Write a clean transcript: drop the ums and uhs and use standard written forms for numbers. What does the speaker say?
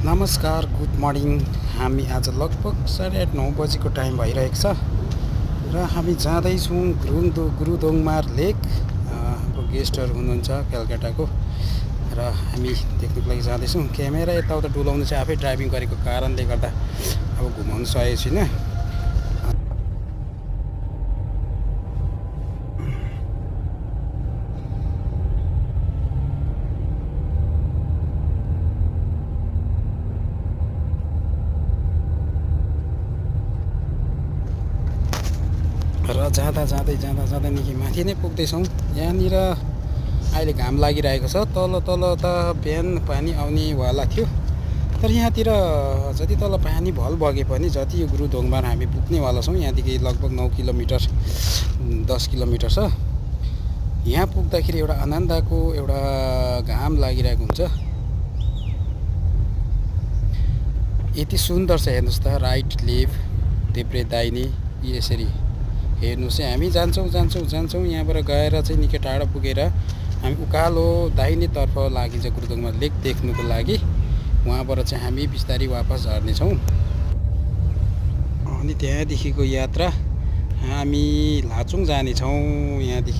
नमस्कार, good morning. हामी आज लगभग 8:30-9 बजेको टाइम भइरहेको छ र हामी जाँदैछौँ गुरुदोङमार लेक। हाम्रो गेस्टहरू हुनुहुन्छ कलकत्ताको र हामी देख्नुको लागि जाँदैछौँ। क्यामेरा यताउता डुलाउनु चाहिँ आफै ड्राइभिङ गरेको कारणले गर्दा अब घुमाउनु सकेको छैन। र जाँदा निकै माथि नै पुग्दैछौँ। यहाँनिर अहिले घाम लागिरहेको छ। तल त बिहान पानी आउनेवाला थियो, तर यहाँतिर जति तल पानी भल बगे पनि जति यो गुरुदोङमार हामी पुग्नेवाला छौँ। यहाँदेखि लगभग 9 किलोमिटर 10 किलोमिटर छ। यहाँ पुग्दाखेरि एउटा आनन्दको एउटा घाम लागिरहेको हुन्छ। यति सुन्दर छ, हेर्नुहोस् त, राइट लेफ्ट देब्रे दाहिने यसरी हेर्नुहोस्। चाहिँ हामी जान्छौँ यहाँबाट गएर चाहिँ निकै टाढा पुगेर हामी उकालो दाहिनेतर्फ लागिन्छ गुरुदोङमार लेक देख्नुको लागि। वहाँबाट चाहिँ हामी बिस्तारै वापस झर्नेछौँ। अनि त्यहाँदेखिको यात्रा हामी लाचुङ जानेछौँ। यहाँदेखि